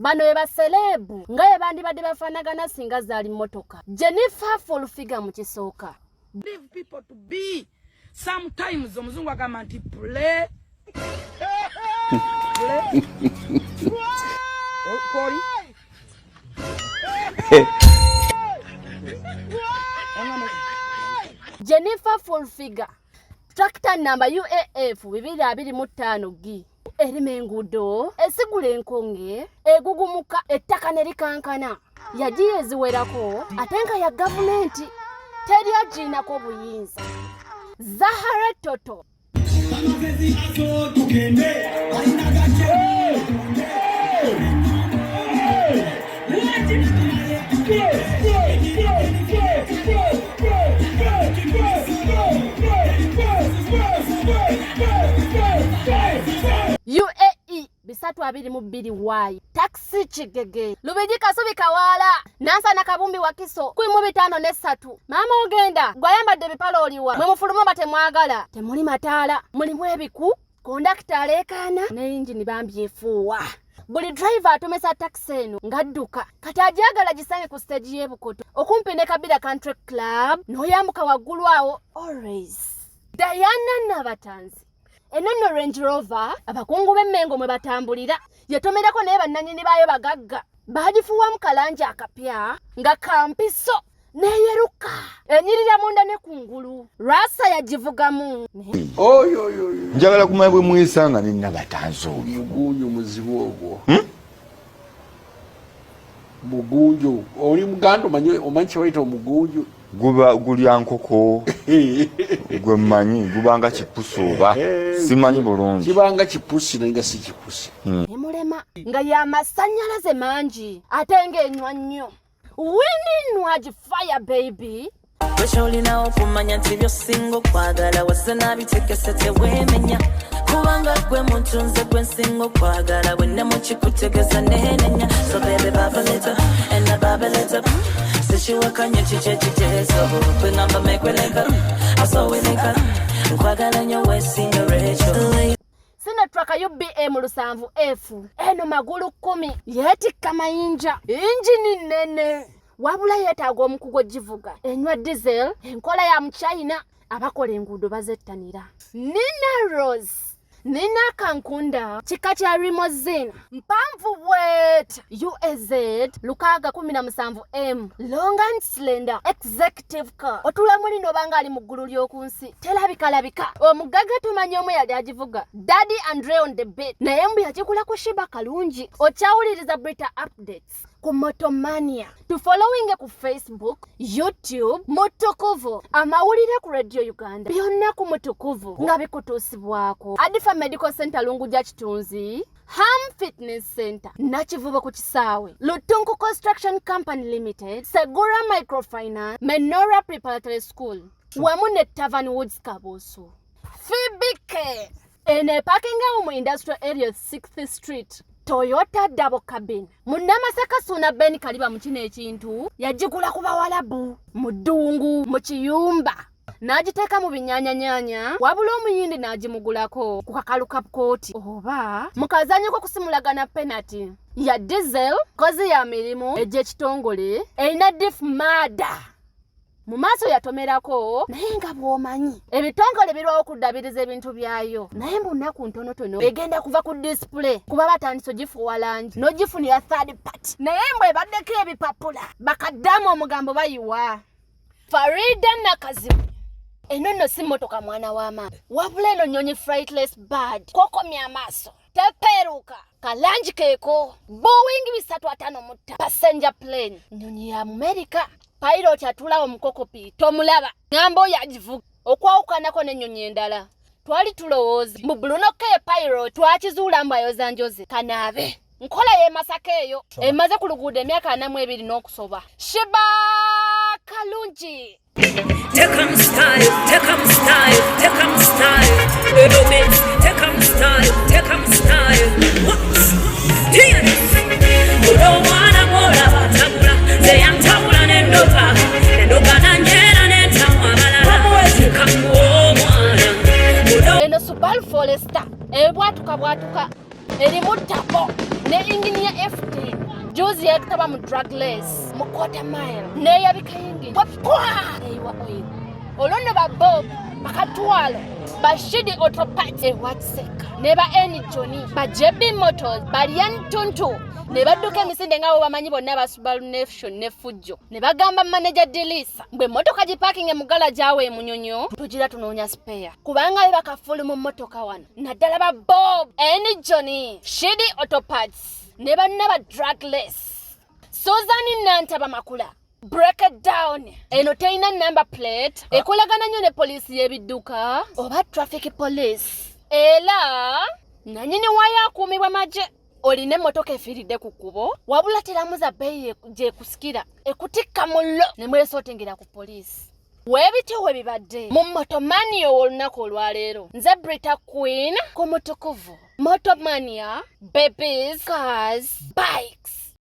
Bano be basereebu nga bwe bandibadde bafaanagana singa zaali mmotoka. Jennifer Full Figure mu kisooka. Leave people to be. Sometimes omuzungu agamba nti play. Play. Kwoli? Jennifer Full Figure Tractor namba UAF 225 G erima enguudo, esigula enkonge, egugumuka ettaka ne likankana. Yagiya eziwerako ate nga ya gavumenti, teri agiinako buyinza. Zahara Toto UAE 322 Y taxi Kigege Lubigi Kasubi Kawaala Nansana Kabumbi Wakiso 1053. Maama ogenda gwayambadde ebipale oliwa mwe mufuluma oba temwagala temuli mataala mulimu ebiku kondakita aleekaana ne yingini bambi efuuwa. Buli driver atomesa taxi eno ng'adduka kati agyagala gisange ku stage y'e Bukoto okumpi ne Kabira Country Club n'oyambuka waggulu awo always. Diana Nabatanzi eno nno Range Rover abakungu b'Emmengo mwe batambulira yetomerako naye bannannyini baayo bagagga baagifuuwamu kalangi akapya nga kampiso neyeruka enyirira munda ne kungulu lwasa yagivugamu. Njagala kumanya bwe mwesanga ne Nabatanzi oyo. Mugunju muzibu ogwo. Hmm? Mugunju oli muganda omanyi omanyi kye bayita omugunju? Guba gulya nkoko gwe mmanyi gubanga kipusi oba simanyi bulungi. Kibanga kipusi naye nga si kipusi. Emulema nga ya masannyalaze mangi ate ng'enywa nnyo. Winnie Nwagi fire baby. Wekyolinawo okumanya nti byosinga okwagala wazze nabitegese teweemenya kubanga gwe muntu nze gwe nsinga okwagala bwe mukikutegeza nenenya so baby bubble it up and I bubble it up sikiwakanye kiki ekiteeso kwe ngamba mekweleka asoweleka nkwagala nnyo wesinga Rachel. Sinotruk UBM 7 F eno magulu 10 yeetikka mayinja injini nnene wabula yeetaaga omukugu ogivuga enywa diesel enkola ya Muchina abakola enguudo bazettanira. Nina Rose Nina Kankunda kika kya limousine mpanvu bwet UAZ 617 M long and slender executive car otula muli nobanga ali mu ggulu ly'oku nsi terabikalabika omugagga tumanyi omu yali agivuga Daddy Andre on the beat naye mbu yagigula ku Shiba Kalungi. Okyawuliriza Brita updates ku Motomania tufollowinge ku Facebook, YouTube Mutukuvu amawulire ku Radio Uganda byonna ku Mutukuvu nga bikutuusibwako Adifa Medical Center Lunguja Kitunzi Ham Fitness Center Nakivubo ku kisaawe Lutunku Construction Company Limited Segura Microfinance Menora Preparatory School wamu ne Tavern Woods Kabuusu. Fibike eno epakingawo mu Industrial Area 6th Street Toyota double cabin Munnamasaka Suuna Ben Kaliba mu kino ekintu yagigula ku bawalabu mu ddungu mu kiyumba n'agiteeka mu binyaanyanyanya wabula omuyindi n'agimugulako ku kakalu ka kkooti oba mu kazannyo k'okusimulagana penati ya diesel kozi ya mirimu egy'ekitongole erina diff maada mu maaso yatomerako naye nga bw'omanyi ebitongole birwawo okuddabiriza ebintu byayo naye mu nnaku ntonotono egenda kuva ku display kuba batandise ogifuuwa langi n'ogifunira third party naye mbwe ebaddeko ebipapula bakaddamu omugambo bayiwa. Farida Nakazibu eno nno si mmotoka mwana wa maama wabula eno nnyonyi flightless bird kokomya amaaso tepeeruka kalangi keeko Boeing 355 passenger plane nnyonyi ya Amerika pilot atulawo mu cockpit tomulaba ngamba oyo agivuga okwawukanako n'ennyonyi endala twali tulowooza mu Bruno K pilot twakizuula mbu ayoza njoze kanaabe nkola y'e Masaka eyo emaze ku luguudo emyaka 42 n'okusoba. Shiba Kalungi. Take 'em style, take 'em style, take 'em style. Little bit, take 'em style, take 'em style. What? Hear this. Omwana gw'olaba tabula, nze yantabula nendoga, nendoga nanjera nentamu abalala. Kamuwa omwana. Eno Subaru Forester ebwatuka bwatuka erimu turbo ne ingini ya F10. Cruise yeetaba mu drag race mu quarter mile neeyabika yingini pwa eyiwa oil. Olwo nno ba Bob bakatwalo bashidi autoparts ewakiseka ne ba N Johnny ba JB Motors balya ntuntu ne badduka emisinde nga bwe bamanyi bonna ba Subaru Nation ne Fujjo ne bagamba manager Delisa bwe emmotoka gipakinge mu galaji awo e Munyonyo tugira tunoonya spare kubanga be bakafulu mu mmotoka wano naddala ba Bob N Johnny Shidi Autoparts ne banna ba drag race. Susan Nantaba Makula break it down eno terina number plate ekolagana nnyo ne poliisi y'ebidduka oba traffic police era nanyini waayo akuumibwa magye. Olina emmotoka efiiridde ku kkubo wabula teramuza bbeeyi gyekusikira ekutikka mullo ne mwesootingera ku poliisi. Weebityo we bibadde mu Motomania ow'olunaku olwaleero. Nze Brita Queen ku mutukuvu Motomania, babies, cars, bikes.